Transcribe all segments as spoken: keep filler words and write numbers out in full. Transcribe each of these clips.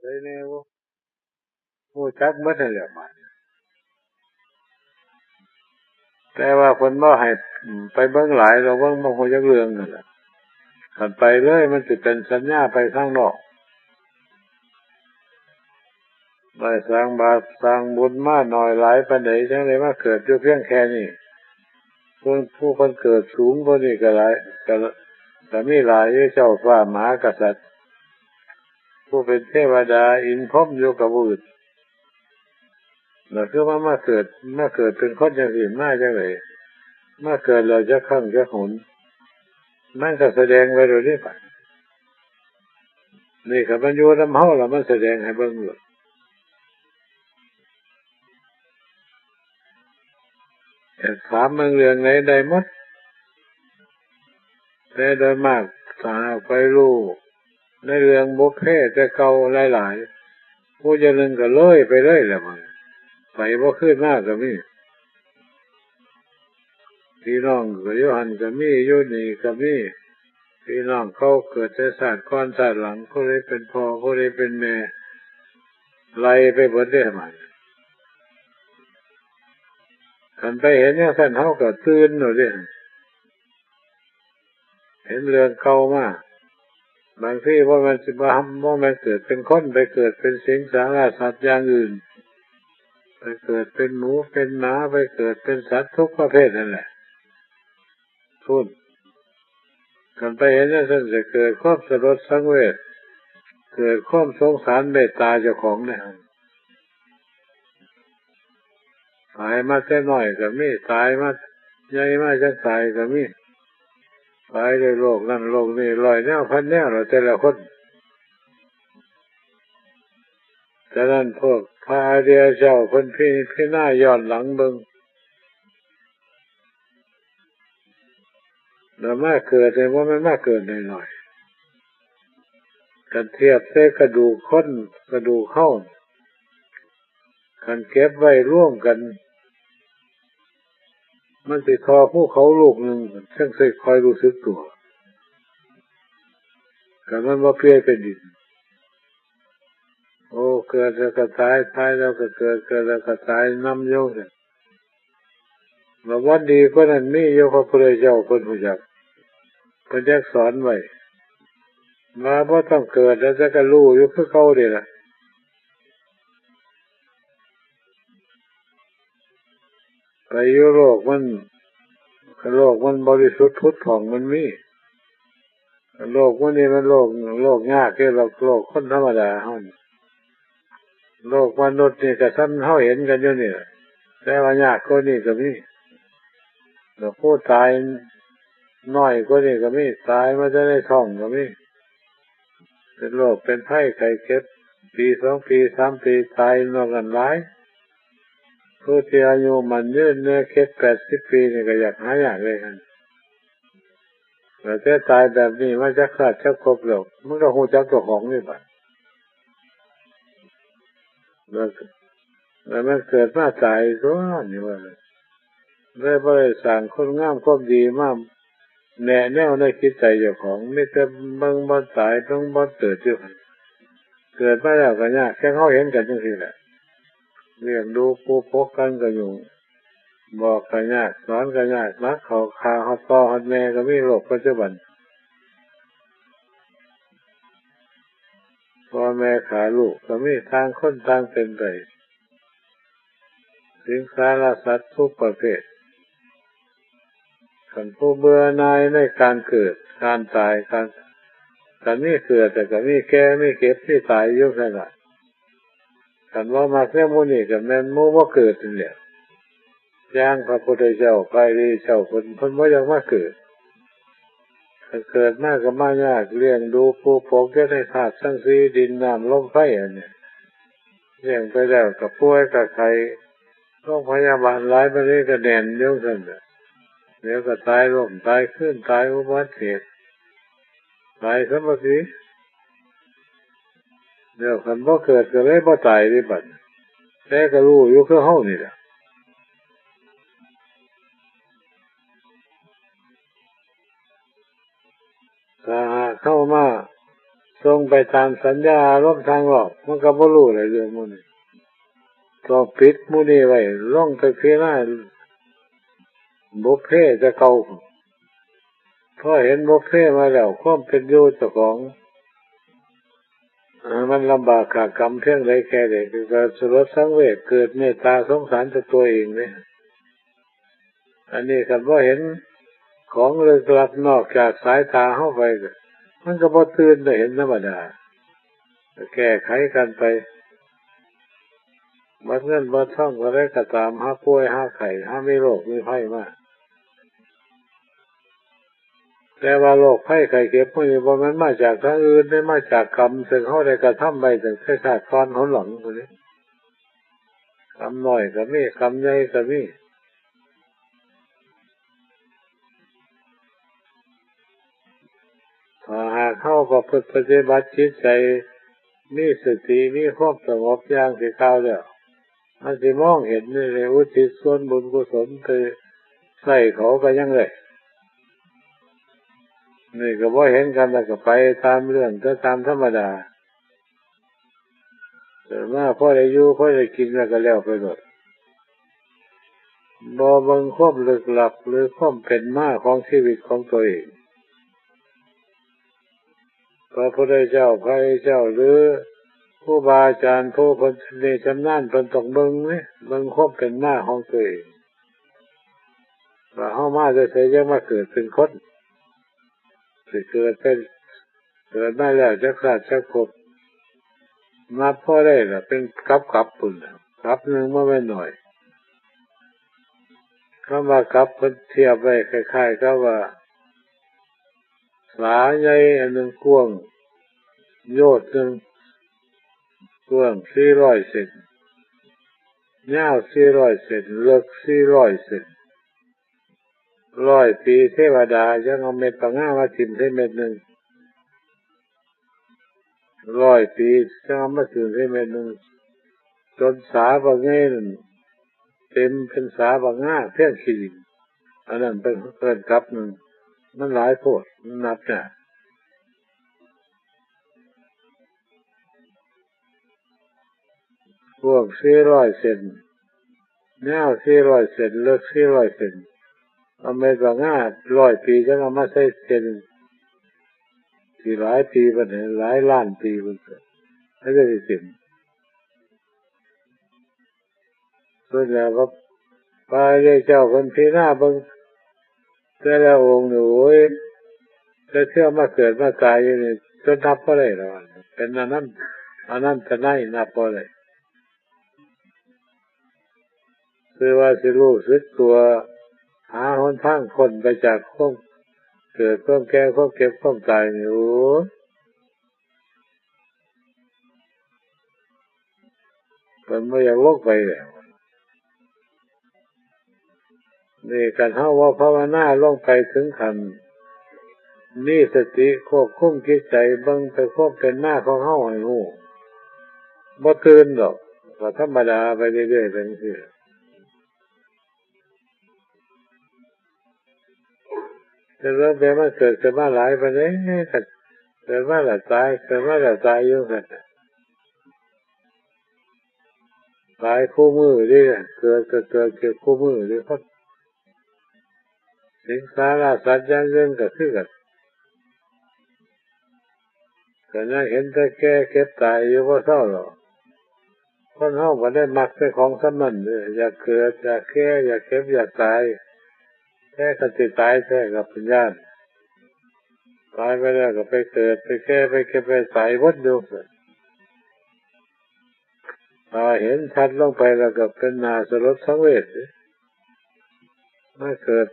ได้แน่บ่ ฮู้จักหมดนั่นแหละบาดนี้ แต่ว่าเพิ่นบ่ให้ไปเบิ่งหลาย เราเบิ่งบ่ฮู้จักเรื่องนั่นแหละ คันไปเลยมันสิเป็นสัญญาไปทางนอก ได้สร้างบาปสร้างบุญมาน้อยหลายปานใด จั่งได้มาเกิดอยู่เพียงแค่นี้ ผู้ ผู้เพิ่นเกิดสูงกว่านี้ก็หลาย ก็ ก็มีหลายอยู่ เจ้าฟ้ามหากษัตริย์ ผู้เป็นเทวดาอินทร์พรหมอยู่ก็บ่อึด แล้วคือว่ามาเกิด มาเกิดเป็นคนจั่งซี้ มาจั่งใด มาเกิดแล้วจักครั้งจักหน มันก็แสดงไว้โลดเด้ นี่คันมันอยู่นำเฮาแล้วมันแสดงให้เบิ่งโลด แต่ถามเบิ่งเรื่องไหนได้หมด แต่โดยมากถ้าหากไปรู้ในเรื่องบุพเพแต่เก่าหลายๆ ผู้เจ้าหนึ่งก็เลยไปเลยแหละมัน ไปบ่คืนมาก็มี พี่น้องก็อยู่หั่นก็มี อยู่นี่ก็มี พี่น้องเขาเกิดแต่ชาติก่อนชาติหลัง ผู้ใดเป็นพ่อ ผู้ใดเป็นแม่ ไล่ไปเบิดเด้มัน คันไปเห็นจั่งซั้น เฮาก็ตื่นโลดเด้ เห็นเรื่องเก่ามา บางทีบ่แม่นสิ บ่ บ่แม่นเกิดเป็นคน ไปเกิดเป็นสิงสาราสัตว์อย่างอื่น ไปเกิดเป็นหมูเป็นหมา ไปเกิดเป็นสัตว์ทุกประเภทนั่นแหละ พู้น คันไปเห็นจั่งซั้นจะเกิดความสลดสังเวช เกิดความสงสารเมตตาเจ้าของเนี่ย ตายมาแต่น้อยก็มี ตายมาใหญ่มาจั่งตายก็มี ตายด้วยโรคนั่นโรคนี้ ร้อยแนวพันแนวแล้วแต่ละคน ฉะนั้นพวกพระอริยเจ้าเพิ่นพิ พิจารณาย้อนหลังเบิ่ง แล้วมาเกิดเนี่ย บ่แม่นมาเกิดน้อยๆ คันเทียบใส่กระดูกคน กระดูกเฮา คันเก็บไว้รวมกัน มันสิท่อภูเขาลูกหนึ่ง จั่งสิค่อยรู้สึกตัว คันมันบ่เปื่อยเป็นดิน โอ้ เกิดแล้วก็ตาย ตายแล้วก็เกิด เกิดแล้วก็ตาย นำอยู่เนี่ย แล้ววันดีกว่านั้นมีอยู่ พระพุทธเจ้าเพิ่นรู้จัก เพิ่นจักสอนไว้ ว่าบ่ต้องเกิดแล้ว แต่ก็รู้อยู่คือเก่าเด้ล่ะ ไปอยู่โลกมัน โลกมันบริสุทธิ์ผุดผ่องมันมี โลกมันนี่มันโลก โลกยากเด้ โลก โลกคนธรรมดาเฮานี่ โลกมนุษย์นี่ก็ส่ำเฮาเห็นกันอยู่นี่แหละ แต่ว่ายากกว่านี้ก็มี แล้วผู้ตายน้อยกว่านี้ก็มี ตายมาแต่ในท้องก็มี เป็นโรคเป็นภัยไข้เจ็บ ปีสองปีสามปี ตายนอกนั้นหลาย ผู้ที่อายุมั่นยืนเนี่ย เจ็ดแปดสิบปีนี่ก็อยากหายากเลยหั่น แล้วแต่ตายแบบนี้มาจักชาติจักภพแล้ว มันก็ฮู้จักเจ้าของนี่บัด แล้ว แล้วมันเกิดมาตายตัวนี่ว่า เลยบ่ได้สร้างคุณงามความดีมาแนะแนวในจิตใจเจ้าของ มีแต่เบิ่งบ่ตาย เบิ่งบ่เกิดอยู่หั่น เกิดมาแล้วก็ยาก จั่งเฮาเห็นกันจั่งซี้แหละ เลี้ยงดูปลูกปกกันก็ยุ่ง บอกก็ยาก สอนก็ยาก หนักเข้าฆ่าฮอดพ่อฮอดแม่ก็มี โลกปัจจุบัน พ่อแม่ฆ่าลูกก็มี ต่างคนต่างเป็นไป สิงสารสัตว์ทุกประเภท คันผู้เบื่อหน่ายในการเกิด การตาย การ คันมีเกิดแต่ก็มีแก่ มีเจ็บ มีตายอยู่ซั่นล่ะ คันบ่มักแนวหมู่นี้ก็แม่นหมู่บ่เกิดนั่นแหละ อย่างพระพุทธเจ้า พระอริยเจ้าเพิ่น เพิ่นบ่อยากมาเกิด คันเกิดมาก็มายาก เลี้ยงดูปลูกปกอยู่ในธาตุทั้งสี่ ดินน้ำลมไฟอันนี้ เลี้ยงไปแล้วก็ป่วยก็ไข้ โรงพยาบาลหลาย บัดนี้ก็แน่นอยู่ซั่นน่ะ เดี๋ยวก็ตายล้มตายคืน ตายอุบัติเหตุ ตายสัมปติ เดี๋ยวคันบ่เกิดก็เลยบ่ตายเด้บัด แต่ก็รู้อยู่คือเฮานี่แหละ ถ้าหากเฮามา ลงไปตามสัญญาอารมณ์ทางโลก มันก็บ่รู้เลยเรื่องหมู่นี้ ต้องปิดหมู่นี้ไว้ ลงไปพิจารณาบุพเพแต่เก่า พอเห็นบุพเพมาแล้ว ความเป็นอยู่เจ้าของ เอ่อ มันลำบากขากกำเพียงใดแค่ใด ก็สลดสังเวช เกิดเมตตาสงสารแต่ตัวเองเนี่ย อันนี้คันบ่เห็นของลึกลับนอกจากสายตาเฮาไป มันก็บ่ตื่นได้เห็นธรรมดา ก็แก้ไขกันไป บัดเงินบัดทองเท่าใดก็ตาม หาป่วยหาไข้ หามีโรคมีภัยมา แต่ว่าโรคภัยไข้เจ็บพวกนี้บ่แม่นมาจากทางอื่นเด้ มาจากกรรมซึ่งเฮาได้กระทำไว้ตั้งแต่ชาติก่อนหนหลังพู้นเด้ กรรมน้อยก็มี กรรมใหญ่ก็มี ถ้าหากเฮาประพฤติปฏิบัติจิตใจ มีสติ มีความสงบอย่างที่กล่าวแล้ว มันสิมองเห็นนี่เลย อุทิศส่วนบุญกุศลไปใส่เขาก็ยังได้ นี่ก็บ่เห็นกันแล้วก็ไปตามเรื่อง ก็ตามธรรมดา เกิดมาพอได้อยู่พอได้กินแล้วก็แล้วไปโลด บ่เบิ่งความลึกลับหรือความเป็นมาของชีวิตของตัวเอง พระพุทธเจ้า พระอริยเจ้า หรือครูบาอาจารย์ผู้เพิ่นชำนาญชำนาญ เพิ่นต้องเบิ่งนี่ เบิ่งความเป็นมาของตัวเอง ว่าเฮามาแต่ไส จั่งมาเกิดเป็นคน สิเกิดเป็น เกิดมาแล้วจักชาติจักภพ นับพอได้ล่ะ เป็นกับกับพู้นล่ะ กับหนึ่งบ่แม่นน้อย คำว่ากับเพิ่นเทียบไว้คล้ายๆกับว่า สาใหญ่อันหนึ่งกว้างโยชน์หนึ่ง กว้างสี่ร้อยเซน ยาวสี่ร้อยเซน เลิกสี่ร้อยเซน ร้อยปีเทวดายังเอาเม็ดผงามาทิ่มใส่เม็ดหนึ่ง ร้อยปีจั่งเอามาขึ้นให้เม็ดหนึ่ง จนสาบักใหญ่นั่น เต็มเป็นสาบักงาเพียงขี้ดิน อันนั้นเป็นเอิ้นกับหนึ่ง มันหลายโพด มันนับยาก กว้างสี่ร้อยเซน ยาวสี่ร้อยเซน เลิกสี่ร้อยเซน เอาเม็ดบักงาร้อยปีจั่งเอามาใส่เซน สิหลายปีปานใด หลายล้านปีพุ้น แล้วจะสิเต็ม สุดแล้วก็พระอริยเจ้าเพิ่นพิจารณาเบิ่งแต่ละองค์นี่ โอ้ย แต่เทื่อมาเกิดมาตายอยู่นี่ จนนับบ่ได้แล้ว เป็นอนันต์ อนันตนัย นับบ่ได้ คือว่าสิรู้สึกตัว หาหนทางพ้นไปจากความเกิด ความแก่ ความเจ็บ ความตายนี่ โอ้ย เพิ่นบ่อยากลงไปแล้ว นี่คันเฮาบ่ภาวนาลงไปถึงขั้นมีสติควบคุมจิตใจ เบิ่งแต่ความเป็นมาของเฮาให้ฮู้ บ่ตื่นดอก ก็ธรรมดาไปเรื่อยๆ ไปจั่งซี้ แต่เรื่องแบบมันเกิดขึ้นมาหลายปานใด ก็เกิดมาแล้วตาย เกิดมาแล้วตายอยู่หั่นน่ะ ตายคู่มื้อเด้ เกิดก็เกิด เกิดคู่มื้อเด้ คนสิงสาราสัตว์อย่างอื่นก็คือกัน ก็ยังเห็นแต่แก่เจ็บตายอยู่บ่เซาดอก คนเฮาบ่ได้มักแต่ของส่ำนั้นเด้ อยากเกิด อยากแก่ อยากเจ็บ อยากตาย แต่คันสิตายแท้ก็เป็นย้าน ตายไปแล้วก็ไปเกิด ไปแก่ ไปเจ็บ ไปตายวนอยู่ ถ้าเห็นชัดลงไปแล้วก็เป็นหน้าสลดสังเวชเด้ มาเกิด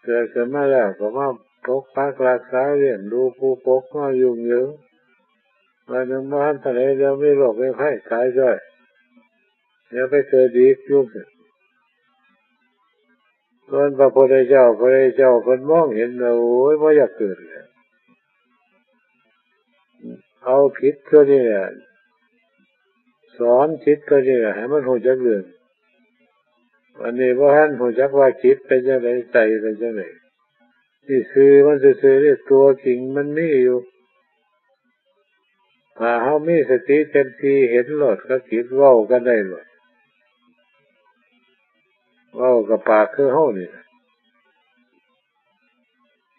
เกิดขึ้นมาแล้วก็มาปกปักรักษาเลี้ยงดูผู้ปกครองยุ่งเหยิง วันหนึ่งบ่ทันเท่าใด เดี๋ยวมีโรคมีภัยตายจ้อย เดี๋ยวไปเกิดอีกอยู่ ส่วนพระพุทธเจ้า พระพุทธเจ้าเพิ่นมองเห็นแล้ว โอ้ย บ่อยากเกิดแล้ว เอาจิตตัวนี้แหละ สอนจิตตัวนี้แหละ ให้มันรู้จักเรื่อง อันนี้บ่ทันรู้จักว่าจิตเป็นจั่งใด ใจเป็นจั่งใด นี่ซื่อมันซื่อๆ นี่ ตัวจริงมันมีอยู่ ถ้าเฮามีสติเต็มที่เห็นโลด ก็คิดเว้ากันได้โลด เว้ากับปากคือเฮานี่ล่ะ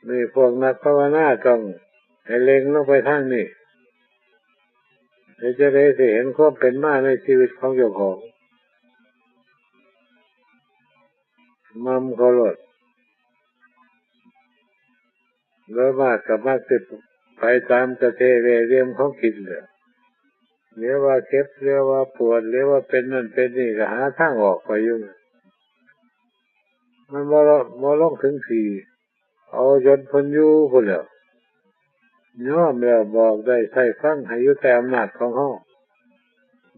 นี่พวกนักภาวนาต้องให้เล็งลงไปทางนี้ เฮ็ดจั่งใดสิเห็นความเป็นมาในชีวิตของเจ้าของ หมั่นเขาโลด โดยมากก็มักสิไปตามกระแสเล่ห์เหลี่ยมของกิเลส เดี๋ยวว่าเจ็บ เดี๋ยวว่าปวด เดี๋ยวว่าเป็นนั่นเป็นนี่ ก็หาทางออกไปอยู่ มันบ่ล- บ่ลงถึงที่ เอาจนเพิ่นอยู่พู้นแหล้ว ยอมแล้ว บอกได้ ใช้ฟัง ให้อยู่ใต้อำนาจของเฮา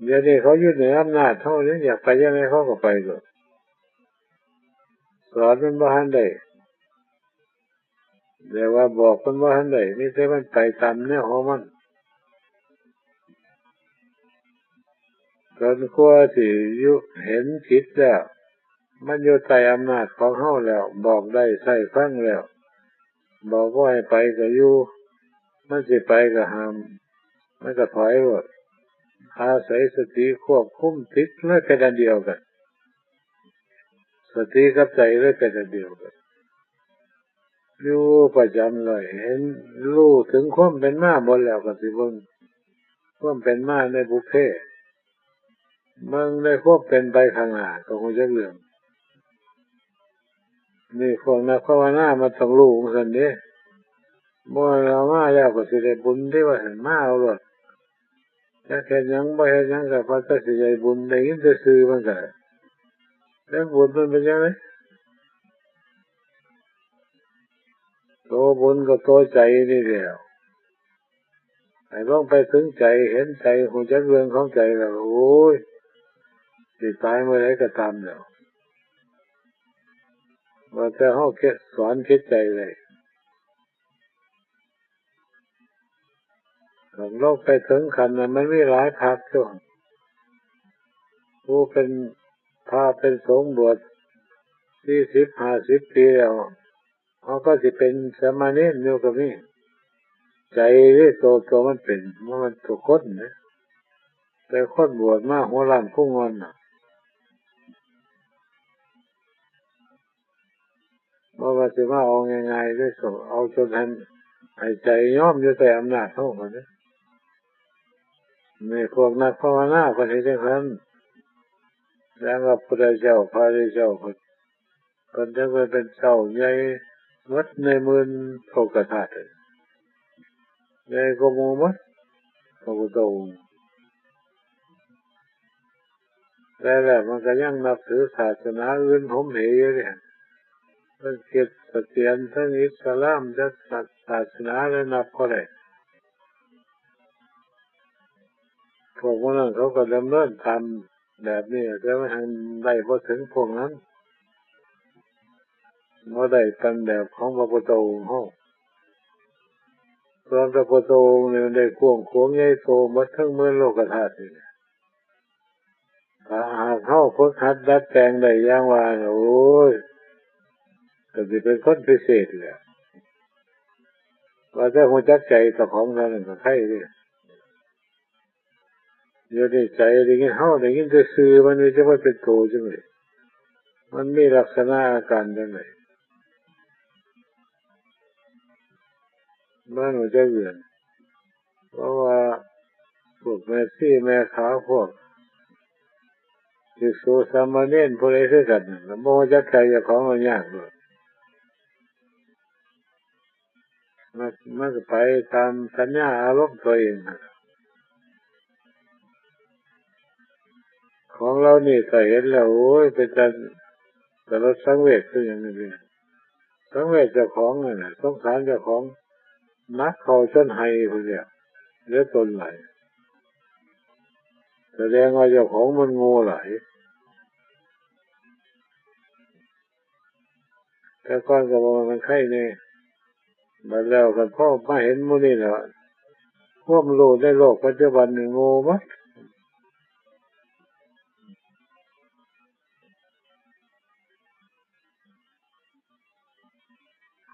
เดี๋ยวนี้เขาอยู่เหนืออำนาจเฮาเด้ อยากไปจั่งใดเขาก็ไปโลด สอนมันบ่ทันได้ แต่ว่าบอกมันบ่ทันได้ มีแต่มันไปตามแนวของมัน จนกว่าสิอยู่ เห็นจิตแล้ว มันอยู่ใต้อำนาจของเฮาแล้ว บอกได้ ใช้ฟังแล้ว บอกบ่ให้ไปก็อยู่ มันสิไปก็ห้าม มันก็ถอยโลด อาศัยสติควบคุม จิตเลยเป็นอันเดียวกัน สติกับใจเลยเป็นอันเดียวกัน อยู่ประจำเลย เห็น รู้ถึงความเป็นมาหมดแล้ว ก็สิเบิ่งความเป็นมาในบุพเพ เบิ่งในความเป็นไปข้างหน้า ก็ฮู้จักเรื่อง นี่พวกนักภาวนามันต้องรู้จั่งซั้นเด้ บ่แม่นเอามาแล้วก็สิได้บุญเด้ ว่าซั่น มาเอาโลด จักเฮ็ดหยังบ่เฮ็ดหยังก็พอแต่สิได้บุญ ได้ยินแต่ชื่อมันก็ จักบุญมันเป็นจั่งใด โตบุญก็โตใจนี่แหละ ให้ลงไปถึงใจ เห็นใจ ฮู้จักเรื่องของใจแล้ว โอ้ย สิตายเมื่อใดก็ตามแล้ว ว่าแต่เฮาเฮ็ด สอนจิตใจได้ ถ้าลงไปถึงขั้นนั้น มันมีหลายภาคช่วง ผู้เป็นพระเป็นสงฆ์บวชสี่สิบห้าสิบปีแล้ว เขาก็สิเป็นสามเณรอยู่ก็มี ใจนี่โต โตมันเป็น บ่แม่นทุกคนนะ แต่คนบวชมาหัวล้านพุงงอนน่ะ บ่ว่าสิมาเอาง่ายๆเด้ เอาจนให้ ให้ใจยอมอยู่ใต้อำนาจเฮาก่อนเด้ นี่พวกนักภาวนาเพิ่นเฮ็ดจั่งซั้น แล้วพระพุทธเจ้า พระอริยเจ้าเพิ่น เพิ่นจั่งไปเป็นเจ้าใหญ่หมดในหมื่นโลกธาตุ ใหญ่กว่าหมู่หมด พระพุทธองค์ แต่แล้วมันก็ยังนับถือศาสนาอื่นโหมเหอยู่เด้ ทั้งคริสเตียน ทั้งอิสลาม จักศาสนาใดนับบ่ได้ พวกหมู่นั้นเขาก็ดำเนินตามแบบนี้ แต่มันหั้นได้บ่ถึงพวกนั้น บ่ได้ปานแบบของพระพุทธองค์เฮา ส่วนพระพุทธองค์นี่มันได้กว้างขวางใหญ่โตหมดทั้งหมื่นโลกธาตุนี่ ถ้าหากเฮาฝึกหัดดัดแปลงได้อย่างว่าน่ะ โอ้ย ก็สิเป็นคนพิเศษแหละ ว่าแต่ฮู้จักใจเจ้าของเท่านั้นก็ไคเด้ เดี๋ยวนี้ใจได้ยิน เฮาได้ยินแต่ชื่อมันนี่ จักมันเป็นโตจั่งใด มันมีลักษณะอาการจั่งใด มันบ่จักเรื่อง เพราะว่าพวกแม่ชีแม่ขาว พวกภิกษุสามเณรผู้ใดคือกันนั่นล่ะ บ่รู้จักใจเจ้าของ มันยากโลด มัน มันก็ไปตามสัญญาอารมณ์ตัวเองนั่นล่ะ ของเหล่านี้ก็เห็นแล้ว โอ้ย เป็นตาสลดสังเวชคือหยังนี่ สังเวชเจ้าของนั่นน่ะ สงสารเจ้าของ หนักเข้าจนไห้พู้นแหละ เหลือตนหลาย แสดงว่าเจ้าของมันโง่หลาย แต่ก่อนก็ว่ามันไคแหน่ บัดแล้วก็พอมาเห็นหมู่นี้แล้ว ความรู้ในโลกปัจจุบันนี่โง่หมด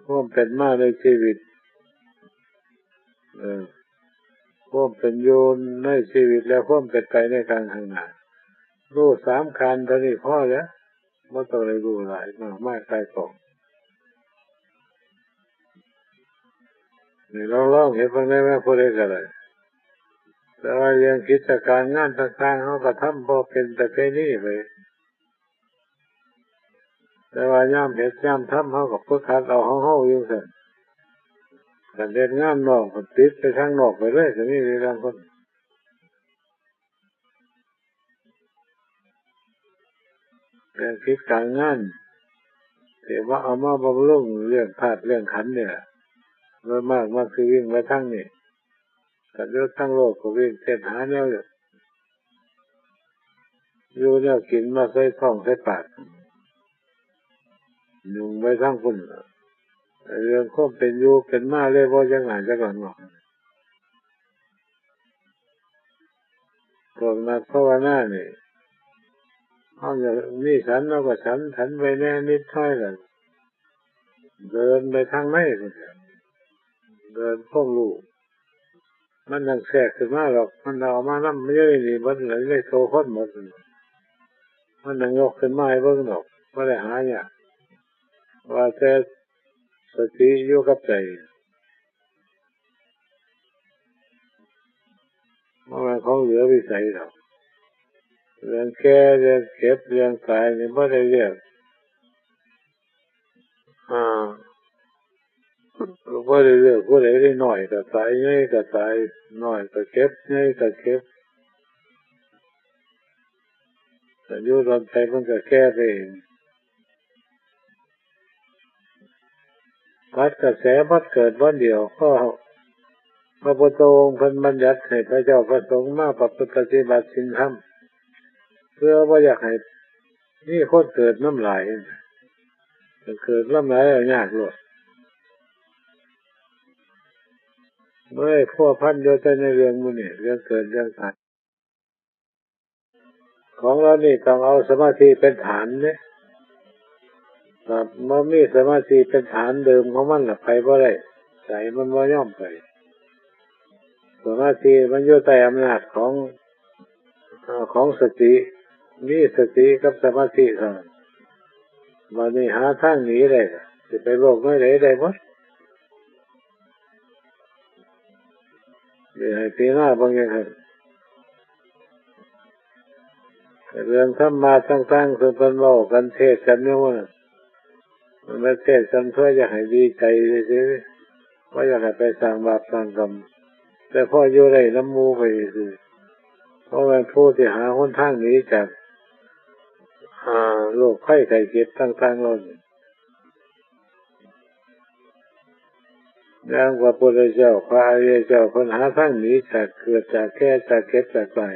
ความเป็นมาในชีวิต เออ ความเป็นอยู่ในชีวิตและความเป็นไปในการข้างหน้า รู้สามการเท่านี้พอแล้ว บ่ต้องได้รู้หลายมากมายไกลกอง นี่ลองลองเฮ็ดเบิ่งได้ไหม ผู้ใดก็ได้ แต่ว่าเรื่องกิจการงานต่างๆ เฮาก็ทำบ่เป็นประเพณีไป แต่ว่ายามเฮ็ดยามทำ เฮาก็ฝึกหัดเอาของเฮาอยู่ซั่น คันเฮ็ดงานนอกก็ติดไปทางนอกไปเลย ก็มีอยู่ลางคน เรื่องกิจการงาน ที่ว่าเอามาบำรุงเรื่องธาตุเรื่องขันธ์เนี่ย โดยมากมันสิวิ่งไปทางนี้ คันอยู่ทางโลกก็วิ่งเต้นหาแนวอยู่ อยู่แนวกินมาใส่ท้องใส่ปาก ยุ่งไปทางพุ้น เรื่องความเป็นอยู่เป็นมาเลยบ่จักหน้าจักหลังหรอก พวกนักภาวนานี่ เฮาอยากมีฉัน เฮาก็ฉัน ฉันไปแน่นิดหน่อยล่ะ เดินไปทางในพุ้นแหละ เดินความรู้ มันยังแทรกขึ้นมาหรอก มันเอามานำ มันอยู่ในนี่หมดเลย ในโตคนหมด มันยังยกขึ้นมาให้เบิ่งดอก บ่ได้หายาก ว่าแต่สติอยู่กับใจ บ่แม่นของเหลือวิสัยดอก เรื่องแก่ เรื่องเจ็บ เรื่องตายนี่บ่ได้เลือก อ่า บ่ได้เลือกผู้ใดเด้ น้อยก็ตาย ใหญ่ก็ตาย น้อยก็เจ็บ ใหญ่ก็เจ็บ อายุดนไปมันก็แก่ไปเอง พัดกระแสพัดเกิดวันเดียว ก็พระพุทธองค์เพิ่นบัญญัติให้พระเจ้าพระสงฆ์มาประพฤติปฏิบัติศีลธรรม เพื่อบ่อยากให้มีคนเกิดนำหลาย เกิดนำหลายแล้วยากโลด บ่ได้พัวพันอยู่แต่ในเรื่องหมู่นี้ เรื่องเกิดเรื่องตาย ของเรานี่ต้องเอาสมาธิเป็นฐานเด้ ถ้าบ่มีสมาธิเป็นฐานเดิมของมันน่ะ ไปบ่ได้ ใจมันบ่ยอมไป สมาธิมันอยู่ใต้อำนาจของ เอ่อ ของสติ มีสติกับสมาธิเท่านั้น บัดนี้หาทางหนีได้ล่ะ สิไปโลกหน่วยใดได้หมด สิให้พิจารณาเบิ่งจั่งซั้น เรื่องธรรมะต่างๆ ซึ่งเพิ่นเว้ากันเทศน์กันอยู่ว่า มันเทศน์กันเพื่ออยากให้ดีใจซื่อๆ บ่อยากให้ไปสร้างบาปสร้างกรรม แต่พออยู่ได้นำหมู่ไปซื่อ เพราะว่าผู้ที่หาหนทางหนีจาก อ่า โรคภัยไข้เจ็บต่างๆ เหล่านี้ อย่างพระพุทธเจ้า พระอริยเจ้า เพิ่นหาทางหนีจากเกิดจากแก่จากเจ็บจากตาย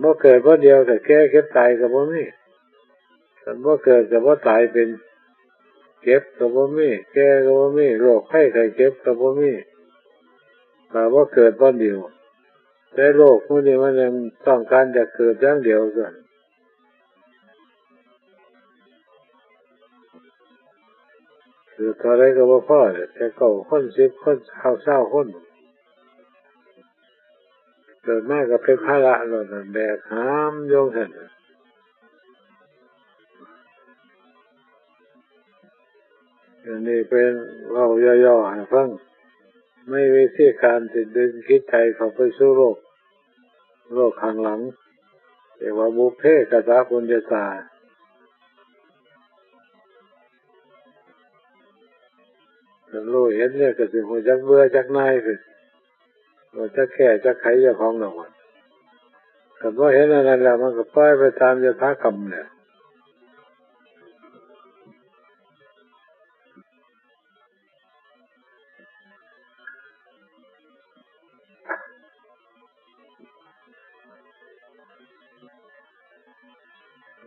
บ่เกิดบ่เดียว แต่แก่เจ็บตายก็บ่มี คันบ่เกิดก็บ่ตาย เป็นเจ็บก็บ่มี แก่ก็บ่มี โรคภัยไข้เจ็บก็บ่มี ถ้าบ่เกิดบ่เดียว แต่โลกมื้อนี้มันยังต้องการจะเกิดอย่างเดียวซั่น เกิดเท่าใดก็บ่พอ แต่เก้าคน สิบคน ซาว ซาวคน เกิดมาก็เป็นภาระแล้วนะ แบกหามอยู่ซั่นน่ะ อันนี้เป็นเว้าย่อๆ ให้ฟัง ในวิธีการที่ดึงจิตใจเข้าไปสู่โลก โลกข้างหลัง เรียกว่าบุพเพกตปุญญาตา คันรู้เห็นแล้วก็สิฮู้จักเบื่อจักหน่ายขึ้น ว่าจักแก้จักไขเจ้าของดอกว่า คันบ่เห็นอันนั้นแล้ว มันก็ปล่อยไปตามยถากรรมแหละ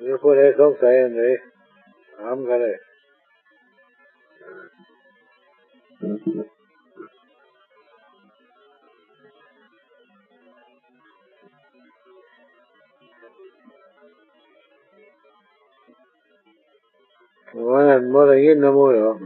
มีผู้ใดสงสัยอันใด ถามก็ได้ ว่านั้นบ่ได้ยินนำหมู่ดอก